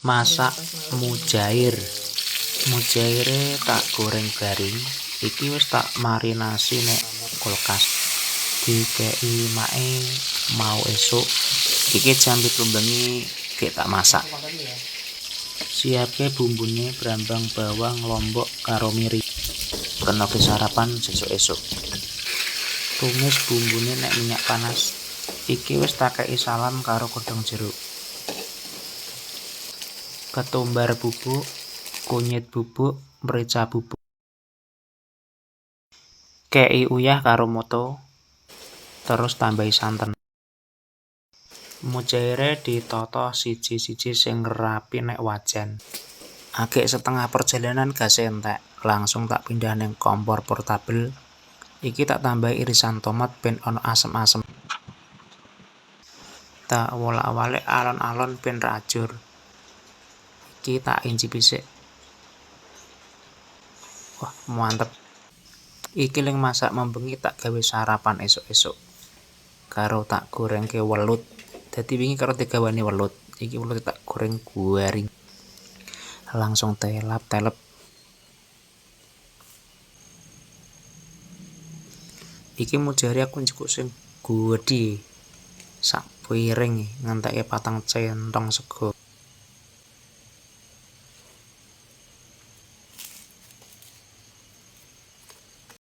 Masak mujair. Mujaire tak goreng garing. Iki wis tak marinasi nek kulkas. Dikei mae mau esuk. Iki jam 7 bengi gek tak masak. Siapke bumbune brambang, bawang, lombok karo miri. Kena ge sarapan sesuk-esuk. Tumis bumbune nek minyak panas. Iki wis tak kei salam karo godhong jeruk. Ketumbar bubuk, kunyit bubuk, merica bubuk. Kei uyah karo moto, terus tambahi santen. Mujaire ditata siji-siji sing rapi nek wajan. Agek setengah perjalanan gase entek, langsung tak pindah ning kompor portabel. Iki tak tambahi irisan tomat ben ana asem-asem. Tak wolak-walik alon-alon ben ra ajur. Iki tak incipi sik. Wah, mantep. Iki ling masak membengi tak gawe sarapan esuk-esuk. Karo tak gorengke welut. Dadi wingi karo digawane welut. Iki welut tak goreng garing. Langsung telap-telep. Iki mujair aku njukuk sing gedhi. Sak piring ngentekke 4 centong sego.